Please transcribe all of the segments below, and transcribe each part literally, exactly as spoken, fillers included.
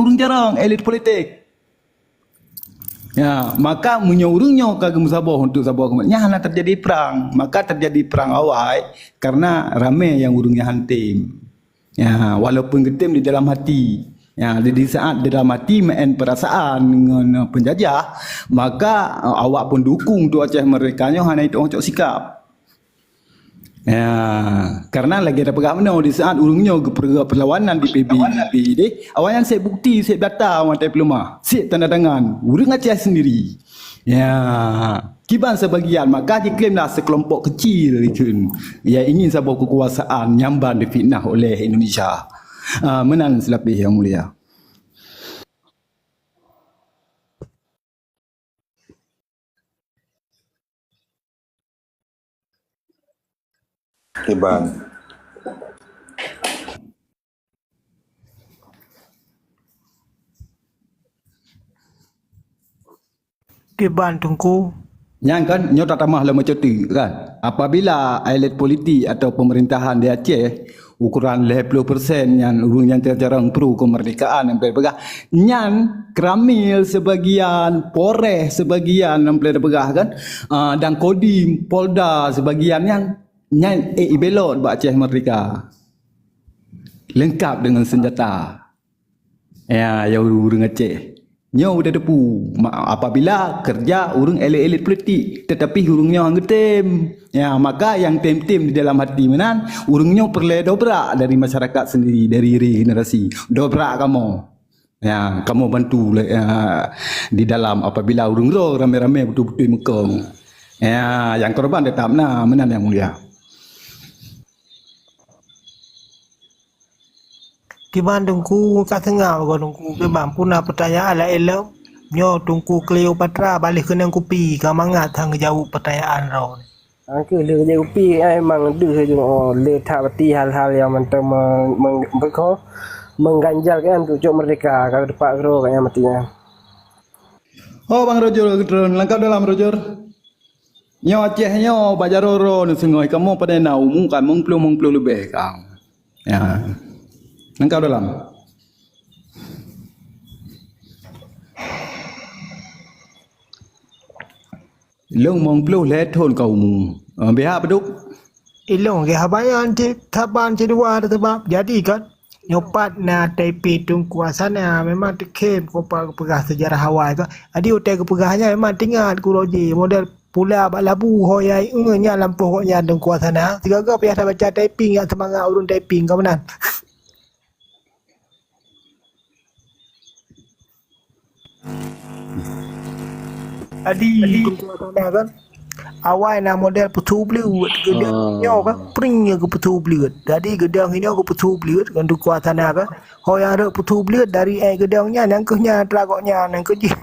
ureuëng jarang, elit politik. Ya, maka meunyoe ureuëng nyoe ka geumeusaboh untuk saboh keumat, nyan hana terjadi perang. Maka terjadi perang awai karena ramé nyang ureuëng nyang han tem. Ya, walaupun geutem di dalam hati. Ya, di, di saat di dalam hati meu'en perasaan ngon penjajah, maka, eh, awak pendukung tu Aceh Merdeka nyoe hana itu cok sikap. Ya, karena lagée tapeugah meunoe, di saat ureuëng nyoe geupeugah perlawanan di P B B deh, awaknyan seb bukti, seb data, awaknyan peuleumah, seb tanda tangan ureuëng Aceh sendiri. Ya, kiban sebagian, maka jiklaim lah sekelompok kecil ikheun, ya, ingin saboh kekuasaan nyang ban difitnah oleh Indonesia. Ah, meunan seulapeh yang mulia. Kiban. Kiban, Teungku. Nyan kan, nyoe tatamah lom meucuti kan. Apabila elit politik atau pemerintahan di Aceh ukuran lhée ploh persen nyan ureuëng nyang carong-carong pro kemerdekaan nyang peugah. Nyan Kramil sebagian, Polres sebagian nyang peugah kan, ah, dan Kodim, Polda sebagian nyan, nyan, eh, ibelot bak Aceh Merdeka. Lengkap dengan senjata. Ya, ya ureuëng Aceh. Nyoe udah teupeu, ma-, apabila kerja ureuëng elit-elit politik, tetapi ureuëng nyoe han geutem. Ya, maka nyang tem-tem di dalam hati meunan, ureuëng nyoe peureulée dobrak dari masyarakat sendiri, dari regenerasi. Dobrak kamoe. Ya, kamoe bantu lé, ya, di dalam apabila ureuëng roe ramé-ramé beutôi-beutôi meukong. Ya, nyang korban tetap na, meunan yang mulia. Kiban Teungku, ka seungab goe Teungku, kiban puna pertanyaan laén lom. Nyoe Teungku Cleopatra baleh keunong kupi, ka mangat han geujaweueb pertanyaan droe. Angkeuh lé geujaweueb kupi, ai memang deuh ju, oh, lé that bati hal-hal nyang mantong me-, me-, beuko mengganjal keuan untuk cok merdeka, ka teupaksa keuan mati nyan. Oh, Bang Rojor, keutreun, langkah dalam Rojor. Nyoe Aceh nyoe, bak jaroe-roe neuh singoh, kamoe padahai na umu kan meueng ploh, meueng ploh leubeh kang. Ya. Nangkau dalam. Lôn meueng ploh lhée thon ka umu. Ah, bihak padub. Ilong geh haba nyan cit, saban cit dua teubab. Jadi kan, nyoe pat na T P Teungku Hasanah memang teukhém, ko pat geupeugah sejarah awai ka. Jadi utai geupeugah nyan memang teuingat keu Roji, model pula bak labu ho yai, eh, nyan lampôh gobnyan Teungku Hasanah. Sigoe-goe payah tabaca typing, nyan seumangat ureuëng typing ka meunan. Jadi, Teungku Hasanah kan, awai na model peusu bleut, geudong nyoe kan, pring nyoe geupeusu bleut. Jadi, geudong nyoe geupeusu bleut, kan Teungku Hasanah kan. Ho nyang rhot peusu bleut dari, eh, geudong nyan, nyang keuh nyan, tra gobnyan, nyang keuh jih.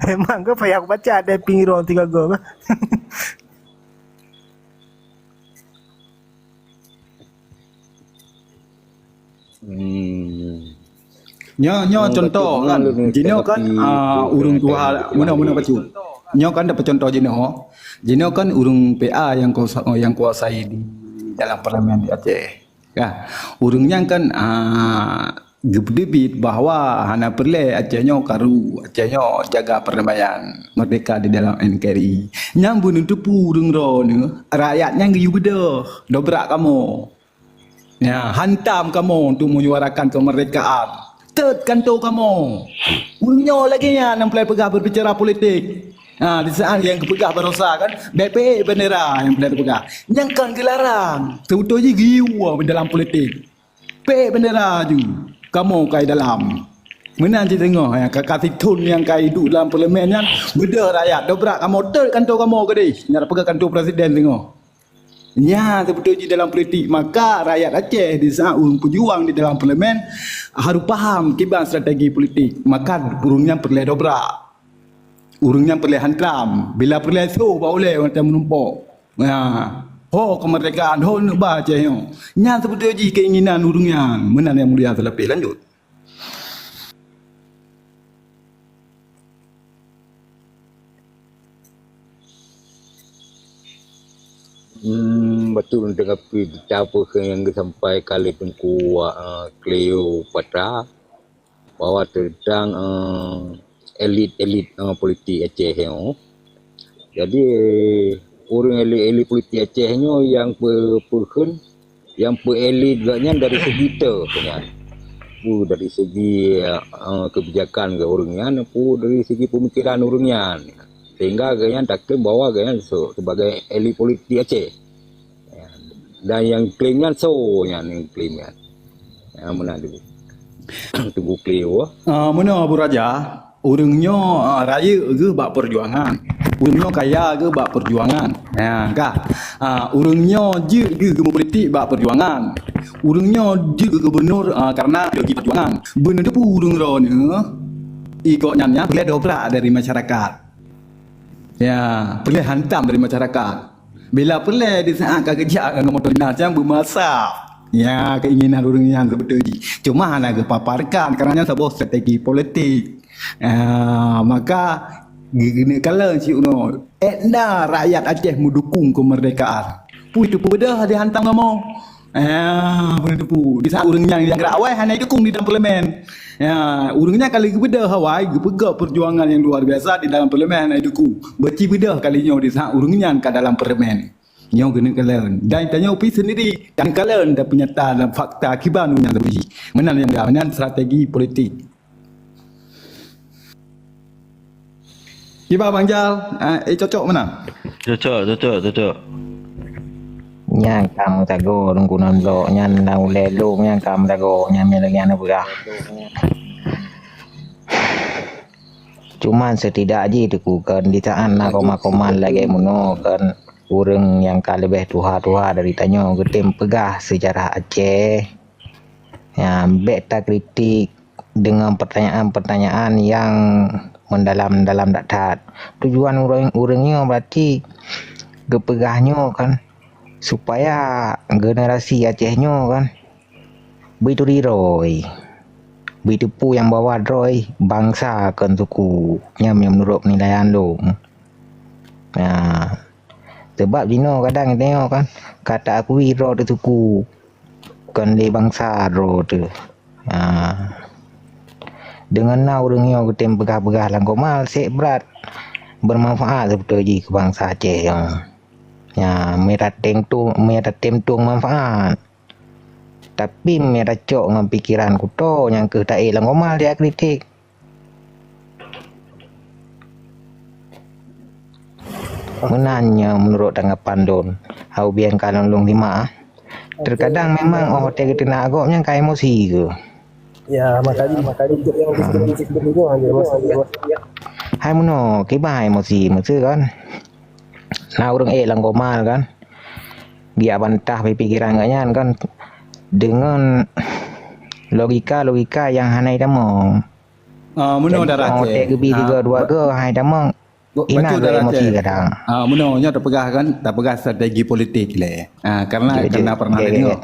Memang kan payah baca typing droe sigoe-goe kan. Hmm. Nyoe, nyoe contoh kan. Jinoe kan, ah, ureuëng tuha, meunoe, meunoe bacut. Nyoe kan dapat contoh jinoe. Jinoe kan ureuëng P A nyang kuasa, nyang kuasai di dalam parlemen di Aceh. Ya, ureuëng nyan kan, ah, geupeudeubit bahwa hana peureulée Aceh nyoe karu, Aceh nyoe jaga perdamaian merdeka di dalam N K R I. Nyang beuneuteupeu ureuëng droeneuh, rakyat nyan geuyue beudôh, dobrak kamoe. Ya, hantam kamoe untuk menyuarakan kemerdekaan. Tot kanto kamoe. Ureuëng nyoe lagée nyan nyang peureulée peugah berbicara politik. Ha, di saat nyang geupeugah barosa kan, bek-bek bendera nyang peureulée peugah. Nyang kan geularang, seubeutôi jih geuyue dalam politik. Pek bendera ju, kamoe kai dalam. Meunan cit teungoh, ya, ka, ka sithon nyang kai duek dalam parlemen nyan, beudôh rakyat, dobrak kamoe, tot kanto kamoe keudeh, nyan peugah kanto presiden teungoh. Nyan seubeutôi jih dalam politik, maka rakyat Aceh di saat ureuëng peujuang di dalam parlemen harus paham kiban strategi politik, maka ureuëng nyan peureulée dobrak. Ureuëng nyan peureulée hantam, bila peureulée soh bak ulée watée meurumpok. Ya. Ho kemerdekaan, ho neuk ba Aceh nyoe. Nyan seubeutôi jih keinginan ureuëng nyan. Meunan nyang mulia seulapeh lanjut. Hmm, betul dengan berita apa yang disampaikan oleh Teungku, ah, Cleopatra. bahwa teuntang, eh, elit-elit, eh, politik Aceh nyoe. Jadi, ureuëng elit-elit politik Aceh nyoe nyang pe-, peukheun, nyang peuelit geuhnyan dari segi te nyan. Pu dari segi, eh, kebijakan geuh ureuëng nyan, pu dari segi pemikiran ureuëng nyan. Sehingga geuhnyan taklaim bahwa geuhnyan se-, sebagai elit politik Aceh. Dan nyang klaim nyan soe nyan nyang klaim nyan? Nyang meunan dulu. Tunggu klaim, ah. Ah, meunoe Abu Raja, ureuëng nyoe, ah, rayeuk geuh bak peujuangan. Ureuëng nyoe kaya geuh bak peujuangan. Ha, ka. Ah, ureuëng nyoe jeuet geuh geumeupolitik bak peujuangan. Ureuëng nyoe jeuet geuh gubunur, ah, karena ideologi peujuangan. Beuneuteupeu ureuëng droeneuh, i gobnyan nyan peureulée dobrak dari masyarakat. Ya, peureulée hantam dari masyarakat. Bila peureulée di saat ka geujak ngon moto dinas nyang beumasa. Ya, keinginan ureuëng nyan seubeutôi jih. Cuma hana geupaparkan, karena nyan saboh strategi politik. Ya, maka geuneuk kalon siunoe. Ék na rakyat Aceh meudukung kemerdekaan. Pui teupeubeudoh dihantam kamoe. Ah, beuneuteupeu. Di saat ureuëng nyan nyang gerak awai hana jidukung di dalam parlemen. Ya, ureuëng nyan ka lheueh geubeudoh awai, geupeugah peujuangan nyang luar biasa di dalam parlemen hana jidukung. Beuci beudoh kali nyoe di saat ureuëng nyan ka dalam parlemen. Nyoe geuneuk kalon. Dan tanyoe pih sendiri, kan kalon dan peunyata dan fakta kiban ureuëng nyan terbiji. Meunan nyang dah, meunan strategi politik. Kiban Bang Jal, ah, eh, cocok meunan? Cocok, cocok, cocok. Nyang ka meusagoe lôn guna lok nyan na ulée lôn nyang ka meusagoe nyan, nyan lagée hana peugah. Cuman setidak jih Teungku kan di saat na koma-koma lagée meunoe kan ureuëng nyang ka leubeh tuha-tuha dari tanyoe geutem peugah seujarah Aceh. Ya, bék takritik dengan pertanyaan-pertanyaan yang mendalam-dalam that-that. Tujuan ureuëng, ureuëng nyoe berarti geupeugah nyoe kan supaya generasi Aceh nyoe kan beuturi droe, beuteupeue nyang bahwa droe bansa kon suku. Nyan meunurot penilaian lôn. Ya. Sebab jinoe kadang tanyoe kan ka ta-akui droe teuh suku. Kon lé bansa droe teuh. Ha. Deungon na ureuëng nyoe geutem peugah-peugah lam gomal sek brat, bermanfaat seubeutôi jih keu bansa Aceh nyoe. Ya, meutatém tueng, meutatém tueng manfaat. Tapi meuracok ngon pikiran kuto nyang keuh taé lam gomal dia kritik. Meunan nyoe meunurot tanggapan lôn. Hau bieng ka lôn lôn simak ah. Terkadang memang oh watée geuteunak agok nyan ka emosi keuh. Ya, makanya makanya untuk yang disebut-disebut itu hanya emosi. Hai meunoe, kiban emosi meusu kan. Na ureuëng ék lam gomal kan. Biak bantah pikiran gobnyan kan deungon logika-logika nyang hana itamong. Ah, meunoe darah. Jadi, teuh. Teuh geubi sigoe dua goe hai tamong. Inan emosi kadang. Ah, meunoe nyoe tapeugah kan, tapeugah strategi politik lé. Ah, karena, karena pernah tengok.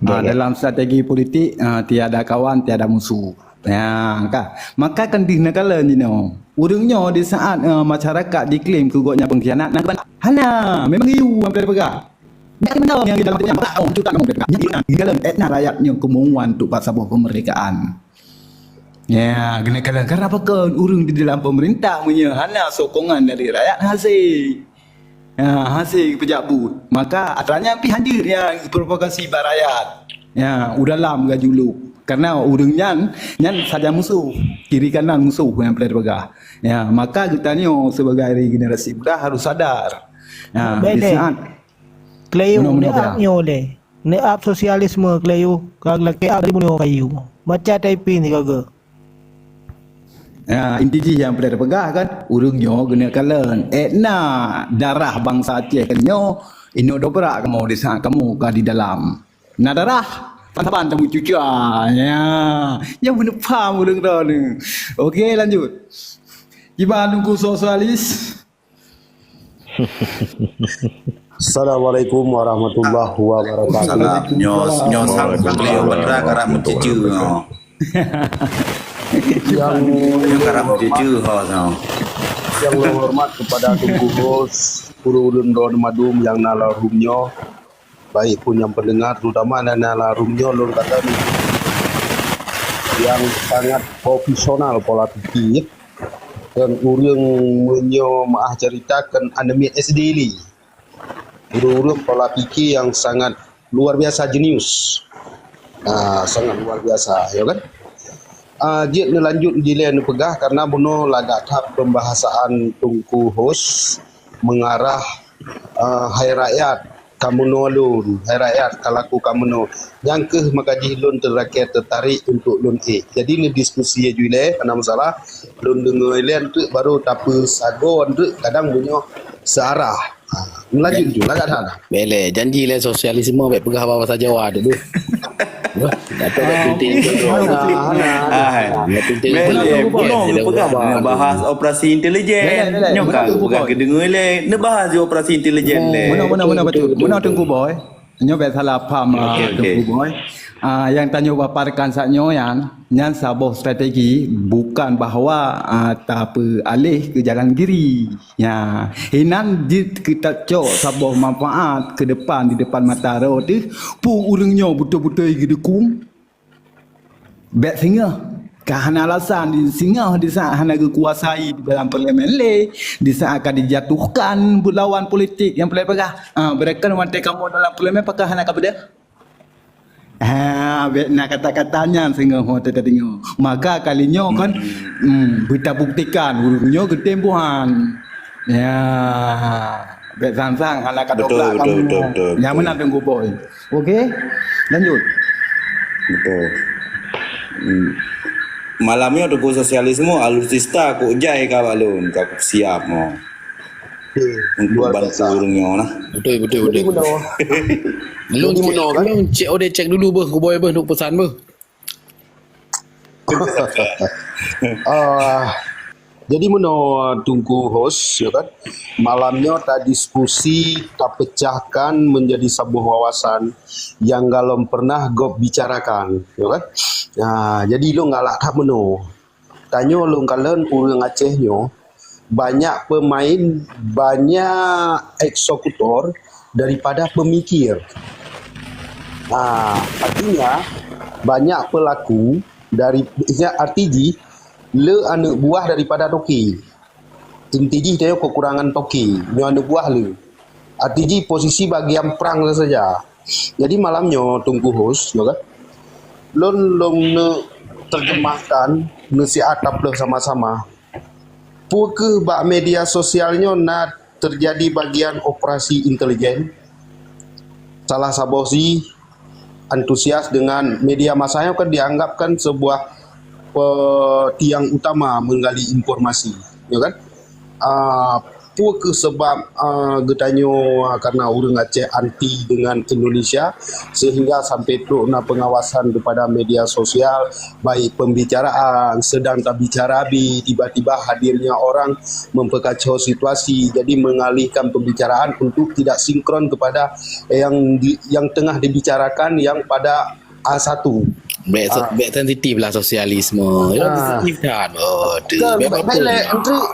Ah, dalam strategi politik, ah, tiada kawan, tiada musuh. Ya, ka. Maka kan dih neukalon jinoe. Ureuëng nyoe di saat, eh, masyarakat diklaim keu gobnyan pengkhianat, na hana, memang iyu nyang peugah. Dak meunan nyang dalam tu nyang bak, oh, tu tak ngomong peugah. Nyang inan, di dalam etna rakyat nyoe keumuan untuk bak saboh kemerdekaan. Ya, kena kala karena apa kan ureuëng di dalam pemerintah meunyoe hana sokongan dari rakyat hase. Ya, hase peujak buet. Maka atra nyan pih hanjeuet ya provokasi bak rakyat. Ya, u dalam gajuluk. Karena ureuëng nyan, nyan saja musuh, kiri kanan musuh nyang peugah. Ya, maka geutanyoe sebagai generasi muda harus sadar. Ya, di saat Kleuyue, neuap nyoe lé. Neuap sosialisme kleuyue, ka lakée ap di bunoe kayu. Baca typing sigoe-goe. Ya, inti jih nyang peureulée tapeugah kan, ureuëng nyoe geuneuk kalon. Ék na darah bansa Aceh kan nyoe, inok dobrak kamoe di saat kamoe ka di dalam. Na darah, saban-saban tamu cuca. Ya, nyang beuneupham ureuëng droeneuh. Oke, lanjut. Kiban Teungku sosialis. Assalamualaikum warahmatullahi wabarakatuh. Salam. Nyoe, nyoe sang beliau bendera karah mencucu nyoe. Yang, yang karah mencucu ho nyoe. Yang hormat kepada Teungku Gus, guru ulun don madum yang na almarhum nyoe, baik pun nyang pendengar, terutama nyang na almarhum nyoe lôn kata ni. yang sangat profesional pola pikir, dan ureuëng meunyoe meuah cerita kan aneuk miet S D lé. Ureuëng-ureuëng pola pikir yang sangat luar biasa jenius. Ah, sangat luar biasa, ya kan? Ah, jeuet neulanjut dilée neupeugah karena bunoe lagak that pembahasaan Teungku Hos mengarah, ah, hai rakyat kamoe lôn, hai rakyat ka laku kamoe. Nyang keuh maka jih lôn teurakée teutarek untuk lôn ék. Jadi neudiskusi ju ilée, hana masalah. Lôn deungoe ilée enteuk baru tapeusagoe enteuk kadang meunyoe searah. Ha, meulanjut ju, lagak that. Bèk lé, janji lé sosialisme bèk peugah bahasa Jawa tu. Dato bèk penting. Hana, hana, hana. Ah, hai. Bèk penting. Bèk lé, bunoe peugah bahas operasi intelijen. Bèk lé, bèk lé. Nyoe ka peugah keudeungoe lé, neubahas ju operasi intelijen lé. Meunoe, meunoe, meunoe bacut. Meunoe Teungku Boy. Nyoe bèk salah paham, ah, Teungku Boy. Ah, nyang tanyoe paparkan saat nyoe nyan, nyan saboh strategi, bukan bahwa, ah, tapeualéh keu jalan kiri. Ya, hinan jeuet keu tacok saboh manfaat keu depan di depan mata droe teuh, peue ureuëng nyoe beutôi-beutôi geudukung. Bèk singoh. Ka hana alasan singoh di saat hana geukuasai di dalam parlemen lé, di saat ka dijatuhkan lawan politik nyang paleng peugah. Ah, beureukan watèe kamoe dalam parlemen pakon hana kapeudeuh? Ha, bèk na kata-kata nyan singoh ho teudeungoe. Maka kali nyoe kan, hmm, beutabuktikan ureuëng nyoe geutem buhan. Ya, bèk sang-sang hana ka betul, betul, betul, betul. Nyan meunan Teungku Boy. Oke, lanjut. Betul. Hmm. Malam nyoe Teungku Sosialisme alutsista kok jai ka bak lôn, ka siap mo. Untuk bantu ureuëng nyoe lah. Betul, betul, betul. Jadi meunoe. Lôn cek, lôn cek, oh, dia cek dulu beuh, Teungku Boy beuh, untuk pesan beuh. Ah, jadi meunoe Teungku Hos, ya kan? Malam nyoe tadiskusi, tapecahkan menjadi saboh wawasan yang galom pernah gob bicarakan, ya kan? Nah, jadi lôn galak that meunoe. Tanyoe lôn kalon ureuëng Aceh nyoe banyak pemain, banyak eksekutor daripada pemikir. Ha, artinya banyak pelaku dari, arti jih le aneuëk buah daripada toke. Inti jih tanyoe kekurangan toke, nyoe aneuëk buah le. Arti jih posisi bagian perang saja. Jadi malam nyoe Teungku Hos, ya kan? Lôn lôn neuterjemahkan, neusiat taplôh sama-sama. Peu kheueh bak media sosial nyoe na terjadi bagian operasi intelijen? Salah saboh si antusias dengan media massa nyoe kan dianggapkan sebuah pe-, tiang utama menggali informasi, ya kan? Ah, peu kheueh sebab, ah, geutanyoe, ah, karena ureuëng Aceh anti dengan Indonesia sehingga sampai trok na pengawasan kepada media sosial, baik pembicaraan, sedang tabicara bi, tiba-tiba hadirnya orang memperkacau situasi, jadi mengalihkan pembicaraan untuk tidak sinkron kepada yang di, yang tengah dibicarakan yang pada A satu. Bèk, bèk sensitif lah sosialisme. Ya, sensitif kan. Oh, tu. Bèk, bèk lé, enteuk,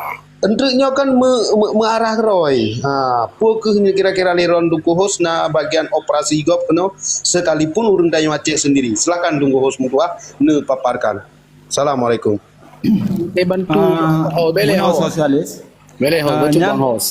enteuk nyoe kan me, me, meuarah keurôi. Ha, peu kheueh nyoe kira-kira lé droen Teungku Hos na bagian operasi gob keunoe sekalipun ureuëng tanyoe Aceh sendiri. Silakan Teungku Hos meutuah neupaparkan. Assalamualaikum. Eh, bantu. Ah, oh, bèk lé, meunoe sosialis. Bèk lé, Hos, ah, bacut nyan, Bang Hos.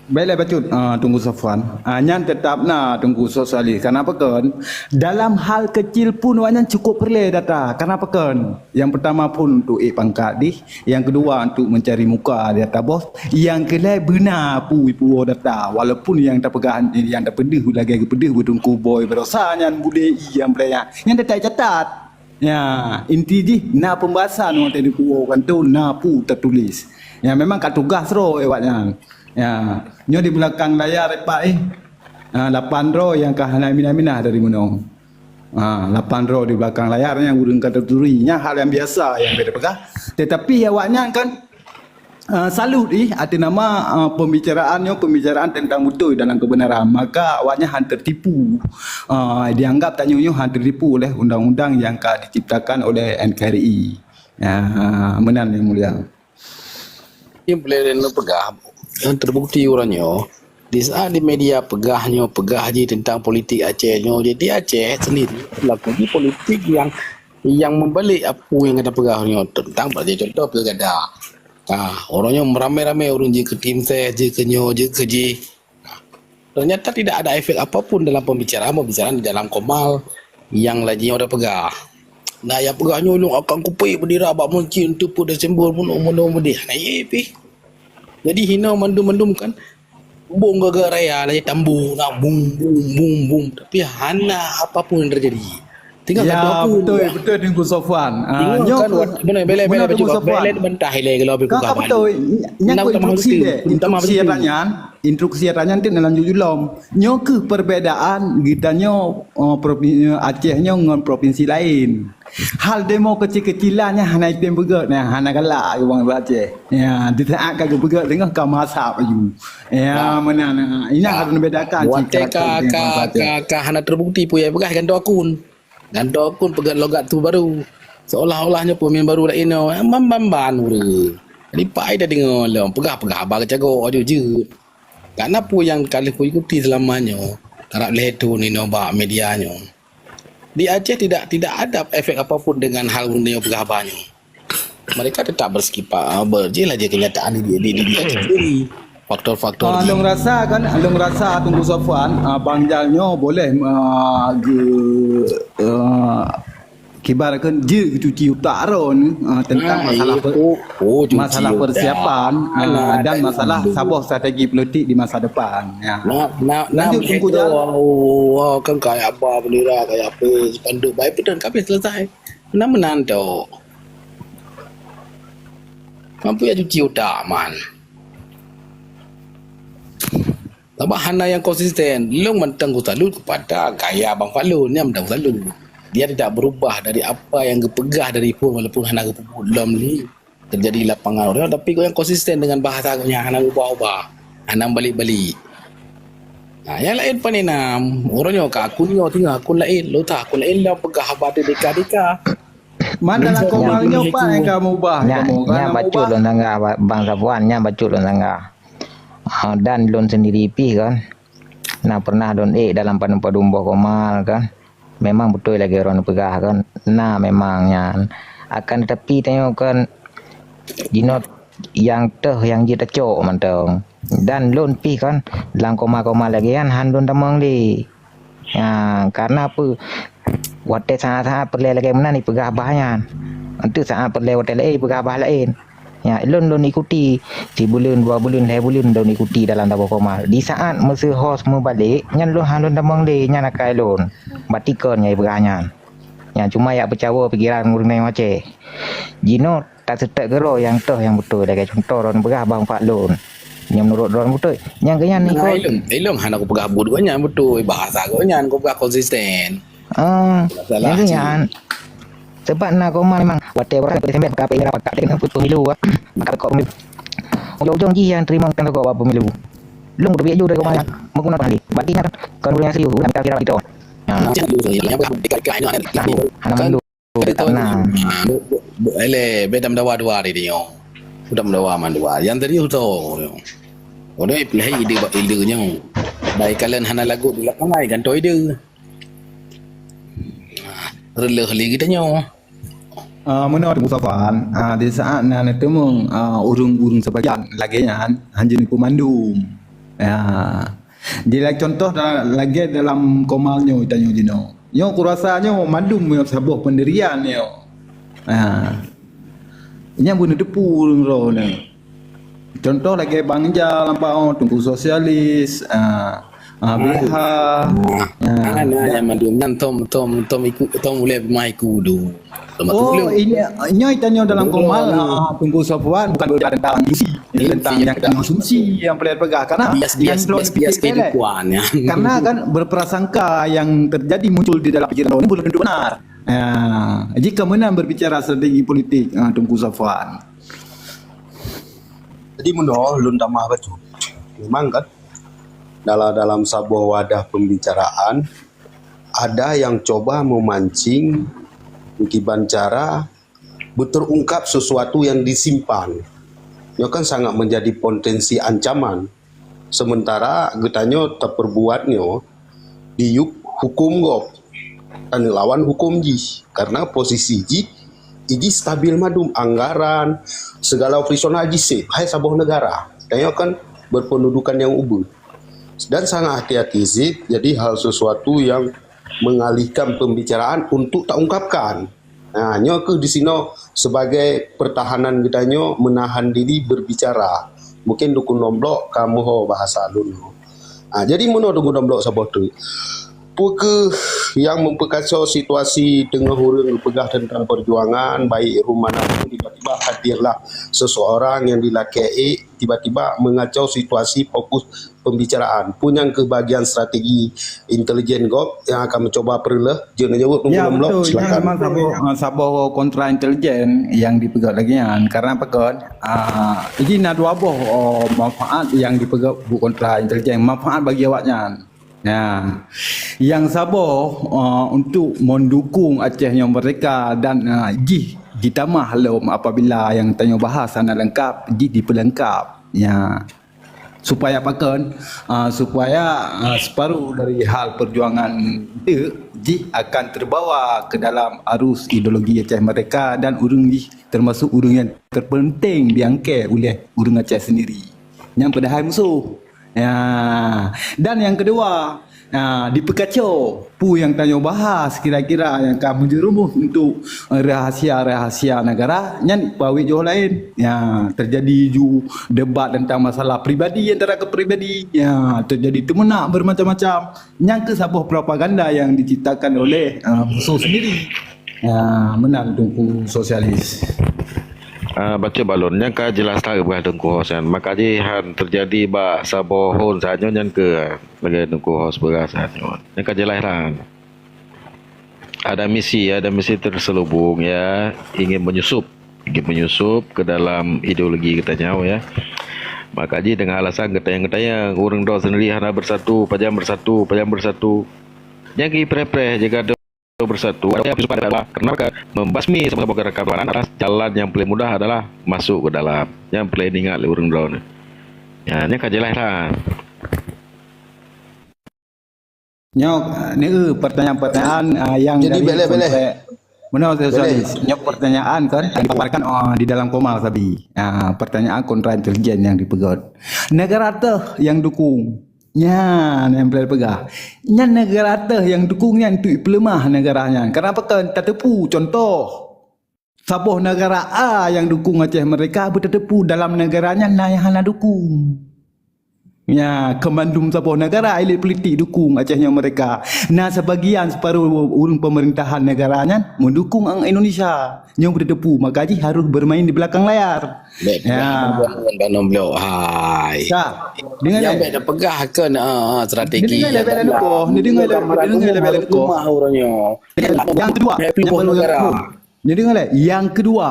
Bèk lé bacut, ah, Teungku Safwan. Ah, nyan teutap na Teungku sosialis. Kenapa kan? Dalam hal kecil pun awak nyan cukup peureulèe data. Kenapa kan? Yang pertama pun untuk ék pangkat dih, yang kedua untuk mencari muka di atas bos, yang keulhèe beuna pui puwoe data. Walaupun yang tapeugah, yang tapeudeuh lagèe geupeudeuh bak Teungku Boy baroesa nyan budé nyang peureulèe nyan. Nyan teutap catat. Ya, inti jih na pembahasan watèe dikuwoe kan tu na peue tatuléh. Ya, memang ka tugaih droe awak nyan. Ya, nyoe di belakang layar, Pak, eh. Ha, lapan droe nyang ka hana minah-minah dari meunoe. Ha, lapan droe di belakang layar nyang ureuëng ka taturi. Nyan hal nyang biasa nyang beda peugah. Tetapi awak nyan kan, ah, salut ih, ateueh nama, ah, pembicaraan nyoe, pembicaraan tentang beutôi dalam kebenaran. Maka awak nyan han tertipu. Ah, dianggap tanyoe nyoe han tertipu oleh undang-undang yang ka diciptakan oleh N K R I. Ya, meunan, Yang Mulia. Nyang boleh lôn peugah, nyang terbukti uroe nyoe, di saat di media peugah nyoe, peugah jih tentang politik Aceh nyoe, jadi Aceh sendiri lagèe jih politik nyang Nyang meubalek apa nyang gata peugah nyoe teuntang bak jih contoh pilkada. Ah, orang nyoe ramai-ramai orang jih keu tim ses, jih keu nyoe, jih keu jih. Ternyata tidak ada efek apapun dalam pembicaraan, pembicaraan di dalam komal yang lagi orang peugah. Nah, yang peugah nyoe lôn akan kupék bendera bak meuncin teupeu Desember pun umur-umur dia. Nah, iya pih. Jadi hina mandum-mandum kan. Bom gaga raya lagi tambung nak bum bum bum bum, tapi hana apapun yang terjadi. Tinggal ya, kata aku betul, betul Teungku Sofwan. Ah, nyoe kan benar bela bela baju kau bela mentah ile kalau aku kau betul. Nyang instruksi dah. Instruksi dah nyan, instruksi dah nyan tu dalam jujulom. Nyoe keuh perbedaan geutanyoe, uh, provinsi Aceh nyoe ngon provinsi lain. Hal demo kecil-kecilan nyan hana item beugöt, nah, hana galak ureuëng Aceh. Ya, di saat ka geupeugöt teungoh ka masak baju. Ya, meunan. Ina harus membedakan. Watèe ka ka ka hana terbukti peue nyang peugah gantoe akun. Gantoe akun peugöt logat tu baru. Seolah-olah nyoe peumimpin baru laén nyoe. Ban-ban ureuëng. Jadi pai dah deungoe lom peugah-peugah haba keucagok aju jeuet. Karena peue nyang ka lheueh kuikuti selama nyoe, karab lhèe thôn inoe bak media nyoe. Di Aceh tidak tidak ada efek apapun dengan hal ureuëng nyoe peugah haba nyoe. Mereka tetap bersekipak, ah, ber-, jilah je kenyataan di, di, di, di Aceh sendiri. Faktor-faktor ah, di lôn rasa kan, lôn rasa Teungku Sofwan, ah, Bang Jal nyoe boleh, ah, ge, ah, kibar kan je cuci utak ron, ah, tentang ah, masalah iya, per, oh, oh, cuci masalah utak. Persiapan, ah, dan masalah saboh strategi politik di masa depan. Ya. Nah, nah, lanjut Teungku Jal. Wow, wow, kan kayak apa bendera, kayak apa spanduk baik pun kan habis selesai. Meunan-meunan tu. Mampu ya cuci utak man. Sabab hana nyang konsisten. Lôn mantong kusalut kepada gaya Bang Fadlun, nyan mantong kusalut. Dia tidak berubah dari apa yang geupeugah dari phon walaupun hana geupeubuet lom li terjadi di lapangan orang, tapi gobnyan konsisten dengan bahasa gobnyan, hana ubah-ubah, hana balik-balik. Nah, nyang laén pan inam, ureuëng nyoe ka akun nyoe teungoh akun laén, lota akun laén lom peugah haba teuh deka-deka. Man dalam komal nyoe pat nyang ka mubah, nyan bacut lôn sangga Bang Safwan, nyan bacut lôn sangga. Ah, dan lôn sendiri pih kan. Na pernah lôn ék dalam padum-padum boh komal kan. Memang beutôi lagèe droen peugah kan. Na memang nyan. Akan tetapi tanyoe kan jinoe nyang teuh nyang jeuet tacok mantong. Dan lôn pih kan dalam komal-komal lagèe nyan han lôn tamong lé. Ya, karena apa? Watèe saat-saat peureulèe lagèe meunan ipeugah bah nyan. Enteuk saat peureulèe watèe laén ipeugah bah laén. Ya, lôn, lôn ikuti sibuleuen, dua buleuen, lhèe buleuen lôn ikuti dalam saboh komal. Di saat meuseuhos meubalek, nyan lôn han lôn tamong lé, nyan akai lôn. Batikon nyang ipeugah nyan. Nyan cuma yak peucawa pikeran ureueng Aceh. Jinoe taseutôt keudroe nyang toh nyang beutôi lagèe cuntoh droen peugah Bang Fadlun. Nyang meunurot droen beutôi, nyang keu nyan ikot. Ilôn, ilôn hana kupeugah buet gobnyan beutôi, bahasa gobnyan kupeugah konsisten. Ah, nyang keu nyan. Sebab na koma memang watèe ureueng beutôi sembet bak P N R, bak P N R pemilu, bak pemilu. Ujong-ujong jih nyang teurimong tang rokok bak pemilu. Lôn kupiek ju dari koma nyan, meuguno pahali. Berarti nyan kan ureueng nyang serius, ureueng nyang kira-kira. Nah, hana mandum. Nah, bu, bu, ele, beda mendawa dua hari dia. Sudah mendawa mandua. Yang tadi tu. Udah pelai ide bak ide nyo. Baik kalian hana lagu di lapangan kan tu ide. Releh lagi tanya. Ah, meunoe Teungku Safwan, ah, di saat na neuteumong, ah, ureueng-ureueng sebagian lagèe nyan, hanjeuet neupeu mandum. Ya. Jadi, contoh da-, lagèe dalam komal nyoe tanyoe jinoe. Nyoe kurasa nyoe mandum nyoe saboh pendirian nyoe. Ha. Nyan beuneuteupeu ureueng droeneuh. Contoh lagèe Bang Ijal nampak, oh, Teungku Sosialis, ah, ah, B H. Nah, ah, nah, nyang mandum nyan tom, tom, tom ikut, tom ulèe peumaih kudu. Oh, ini, nyoe tanyoe dalam komal, ah, Teungku Safwan bukan berbicara tentang isi, tentang yang kita konsumsi, yang pernah pegang. Karena bias, bias, bias, bias kehidupan, ya. Karena kan berprasangka yang terjadi muncul di dalam pikiran orang ini belum tentu benar. Ah, jika menang berbicara strategi politik, ah, Teungku Safwan. Jadi meunoe lôn tamah bacut. Memang kan dalam, dalam saboh wadah pembicaraan ada yang coba memancing kiban cara beterungkap sesuatu yang disimpan. Nyoe kan sangat menjadi potensi ancaman. Sementara geutanyoe taperbuat nyoe di yup hukum gob. Taneuk lawan huköm jih. Karena posisi jih, jih stabil mandum, anggaran, segala operasional jih safe. Hai saboh negara. Tanyoe kan berpendudukan yang ubeut. Dan sangat hati-hati safe, jadi hal sesuatu yang mengalihkan pembicaraan untuk tak ungkapkan. Nah, nyoe keuh di sinoe sebagai pertahanan geutanyoe menahan diri berbicara. Mungkin Teungku Nomblok ka meuho bahasa lôn. Ha, jadi meunoe Teungku Nomblok saboh teuk. Peu kheueh nyang memperkacau situasi teungoh ureuëng geupeugah tentang perjuangan, baik ruh manapun, tiba-tiba hadirlah seseorang yang dilakée ék, tiba-tiba mengacau situasi fokus pembicaraan. Peu nyang keuh bagian strategi intelijen gob yang akan mencoba peureuleh? Jeuet neujaweueb Teungku Nomblok, betul. Silakan. Memang saboh, saboh kontra intelijen yang dipeugah lagée nyan. Karena pakon? Ah, jadi na dua boh, oh, manfaat yang dipeugah bu kontra intelijen. Manfaat bagi awaknyan. Nah, yang saboh, uh, untuk mendukung Aceh nyoe merdeka dan, uh, jih jitamah lom apabila yang tanyoe bahas hana lengkap, jih dipeulengkap. Ya. Supaya pakon, uh, supaya, uh, separuh dari hal perjuangan tu jih akan terbawa ke dalam arus ideologi Aceh merdeka dan ureuëng jih termasuk ureuëng yang terpenting diangkée oleh ureuëng Aceh sendiri. Nyang padahai musuh. Ya. Dan yang kedua, ha, dipeukacau. Peue nyang tanyoe bahas kira-kira nyang ka meujeurumuh untuk rahasia-rahasia negara, nyan pawét jih laén. Ya, terjadi ju debat tentang masalah pribadi antara kepribadi. Ya, terjadi teumeunak bermacam-macam. Nyang keuh saboh propaganda yang diciptakan oleh, ha, musuh sendiri. Ya, meunan Teungku sosialis. Ah, bacut balon. Nyang ka jeulaih that geupeugah Teungku Hos nyan. Maka jih han teujadi bak saboh hon saát nyoe nyan keuh lagée Teungku Hos peugah saát nyoe. Nyang ka jeulaih that. Ada misi, ada misi terselubung, ya, ingin menyusup, ingin menyusup ke dalam ideologi geutanyoe, ya. Maka jih dengan alasan geutanyong-geutanyong, ureuëng droe sendiri hana bersatu, pajan bersatu, pajan bersatu. Nyang geupreh-preh jeuet bersatu adalah membasmi saboh-saboh gerakan perlawanan adalah jalan yang paling mudah adalah masuk ke dalam. Nyang paling ingat lé ureuëng droe nyoe. Ya, nyan ka jeulaih that. Nyoe, ni, eh, pertanyaan-pertanyaan, ah, yang jadi dari beleh, beleh. Konteks, meunoe, sorry. Nyoe pertanyaan kan yang dipaparkan, ah, di dalam koma sabi. Ah, pertanyaan kontra intelijen yang dipeugah. Negara teuh yang dukung. Nyan nyang peuleueh peugah. Nyan negara teuh nyang dukung nyan untuk ipeuleumah negara nyan. Kenapa kan? Tateupeue contoh. Saboh negara A nyang dukung Aceh merdeka beutateupeue dalam negara nyan na nyang hana dukung. Ya, keumandum saboh negara elit politik dukung Aceh nyoe merdeka. Na sebagian separuh ureuëng pemerintahan negara nyan mendukung Indonesia. Nyoe beutateupeue, maka jih harus bermain di belakang layar. Bèk, ya. Bèk, bèk, bèk, bèk, bèk, hai. Ka. Deungoe lé. Nyang bèk tapeugah keu, ah, ah, strategi. Deungoe lé, bèk tapeugah. Deungoe lé, bèk tapeugah. Nyang kedua, nyang kedua. Deungoe lé. Nyang kedua,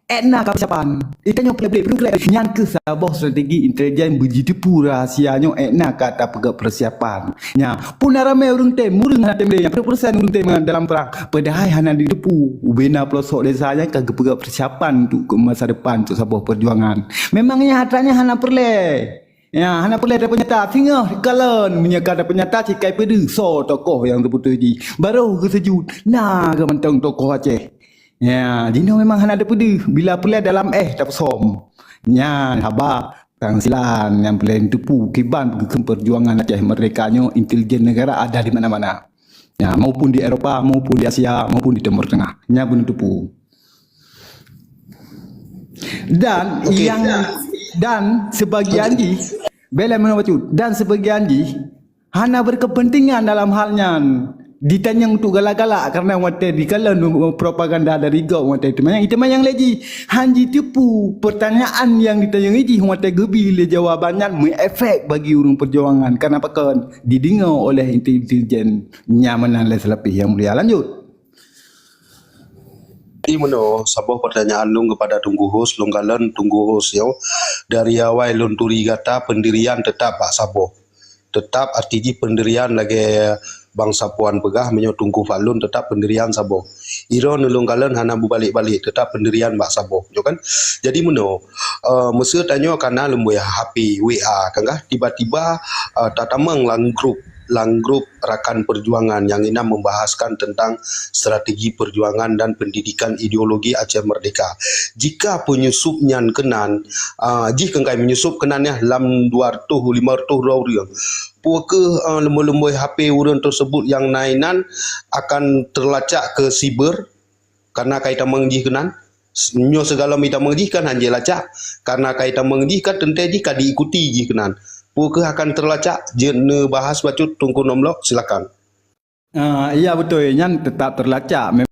étna ka persiapan. Ita nyoe plek-plek, plek-plek. Nyan keuh saboh strategi intelijen beujiteupeu rahasia nyoe étna ka tapeugah persiapan. Nya, pun na ramé ureuëng tem, ureuëng hana tem lé, nyang peuet persen ureuëng tem dalam perang. Padahai hana jiteupeu, ubena peulosok desa nyan ka geupeugah persiapan untuk ke masa depan, untuk saboh perjuangan. Memang nyan atra nyan hana peureulée. Ya, hana peureulée tapeunyata. Singoh kalon, meunyoe ka tapeunyata, sikai peudeuh, soe tokoh nyang teupeuteuji. Barô geuseujut, na geuh mantong tokoh Aceh. Ya, jinoe memang hana teupeudeuh. Bila peureulée dalam éh tapeusom. Nyan haba Kang Silan nyang peureulée teupeu kiban geukheun perjuangan Aceh merdeka nyoe intelijen negara ada di mana-mana. Ya, maupun di Eropa, maupun di Asia, maupun di Timur Tengah. Nyan beuneuteupeu. Dan, okey, yang, dan sebagian jih, bela mana bacut, dan sebagian jih hana berkepentingan dalam hal nyan. Ditanyong untuk galak-galak karena watée dikalon propaganda dari gob watée teumanyong, teumanyong lé jih. Han jiteupeu pertanyaan nyang ditanyong jih watée geubi lé jawaban nyan meuefek bagi ureuëng perjuangan. Karena pakon? Dideungoe oleh intelijen. Nyan meunan lé seulapih, Yang Mulia. Lanjut. Jadi meunoe, saboh pertanyaan lôn kepada Teungku Hos, lôn kalon Teungku Hos nyoe, dari awai lôn turi gata, pendirian tetap bak saboh. Tetap arti jih pendirian lagée Bang Sapuan peugah, meunyoe Teungku Fadlun tetap pendirian saboh. Droeneuh lôn kalon hana beubalek-balek, tetap pendirian bak saboh. Nyoe kan? Jadi meunoe, eh, meuseu tanyoe kana leumboi H P, W A, kan kah? Tiba-tiba, eh, tatamong lam grup. lam grup rakan perjuangan nyang inan membahaskan tentang strategi perjuangan dan pendidikan ideologi Aceh Merdeka. Jika penyusup nyan keunan, ah, jih keukai menyusup keunan ya lam dua ratus lima ratus droe ureuëng. Peu kheueh, ah, leumboi-leumboi H P ureuëng tersebut nyang na inan akan terlacak ke siber karena kai tamong jih keunan? Nyoe segala mita meujih kan hanjeuet lacak, karena kai tamong jih kan teuntée jih ka diikuti jih keunan. Peu kheueh akan terlacak jeuet neubahas bacut Teungku Nomlok, silakan. Ah, iya beutôi, nyan teutap terlacak.